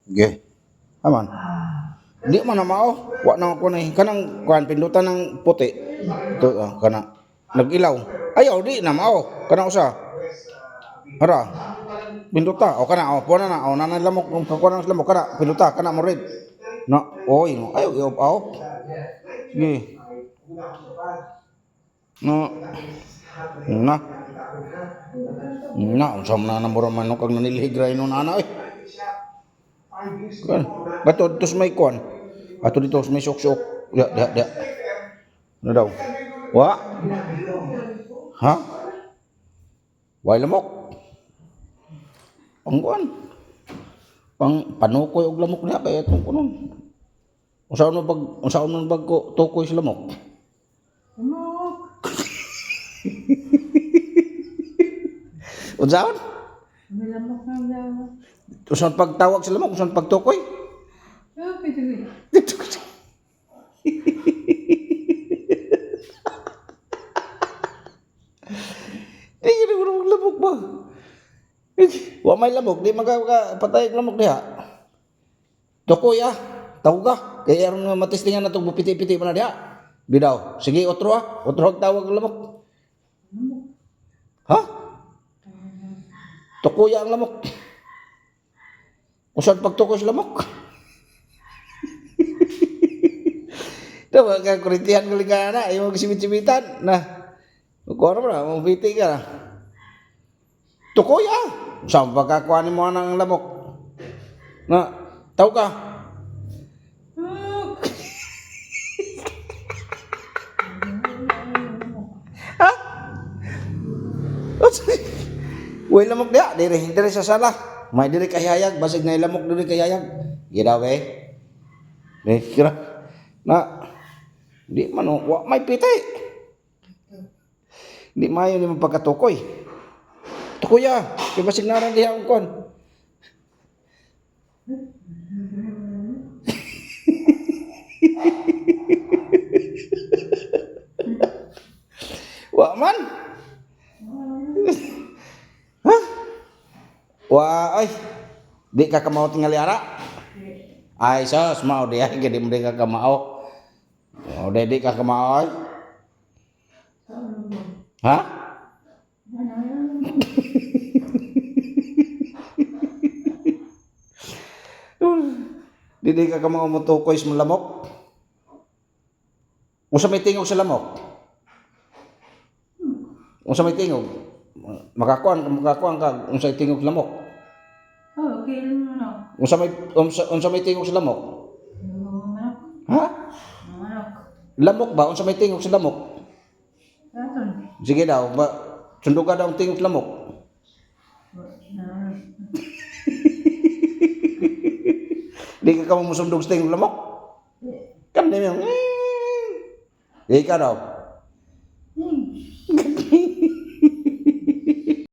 Ge. Aman. Di man na mao. Wa na ko ni kanang kuan pindutan ng puti. To kana nag-ilaw. Ayaw di na mao. Kana usa. Ara. Pinduta o kana o puan na o na lamok kung kakuan ng lamok kana pinduta kana mo red. Na oy no ayaw i-off out. Sige. No. Na. Na unsa man na mura manok kag nanilhig ra inon ana oy. Kan. Bato dito sa may kuan. Ato dito sa may sok-sok. Ya, ya, ya. Ano daw? Wa? Ha? Way lamok. Pangkuan. Pang panukoy og lamok niya kay atong kunon. Unsaon man bag ko tukoy sa lamok? Lamok. Unsaon? May lamok na daw. Unsaon pagtawag sa lamok? Unsaon pagtukoy? Oh, pwede. Di gini mo lamok ba? Wa may lamok, di magkapatay og lamok diha. Tukoy ah, tawag ka. Kaya aron nga matistingan na itong piti-piti pa na diha. Bidaw. Sige, otro ah. Otro ang tawag ang lamok. Ha? Tukuya ang lamok. Usan pagtukoy sa lamok? Diba, ka kurintihan ko lang na, yung magsimit-simitan na. Kuha na mo, piti ka na. Tukuya! Saan pagkakuha ni mo ang lamok? Na, tawag ka. Lamok. Ha? Uy, lamok diha, dire, dire sa sala. May dire kay hayag, basig na lamok dire kay hayag. Giraw eh. Eh, kira. Na, di man, oh, wa may piti. Di mayo ni mo pagkatukoy. Tukoya, kay basig naran diha ang kon. Wa man. Ha? Wa ay. Di ka kamao tingali ara. Ay sos mao di ay gadi mo di ka kamao. O di di ka kamao ay. Ha? Di di ka kamao mo tukoy sa lamok. Unsa may tingog sa lamok? Unsa may tingog? Makakuan makakuan ka unsa tingog sa lamok? Oh, okay lang manok. Unsa may tingog sa lamok? Manok. Ha? Manok. Lamok ba? Unsa may tingog sa lamok? Raton. Sige daw, ba sunduga daw ang tingog sa lamok. Di ka kamo musundog sa tingog lamok? Kan di mo. Di ka daw.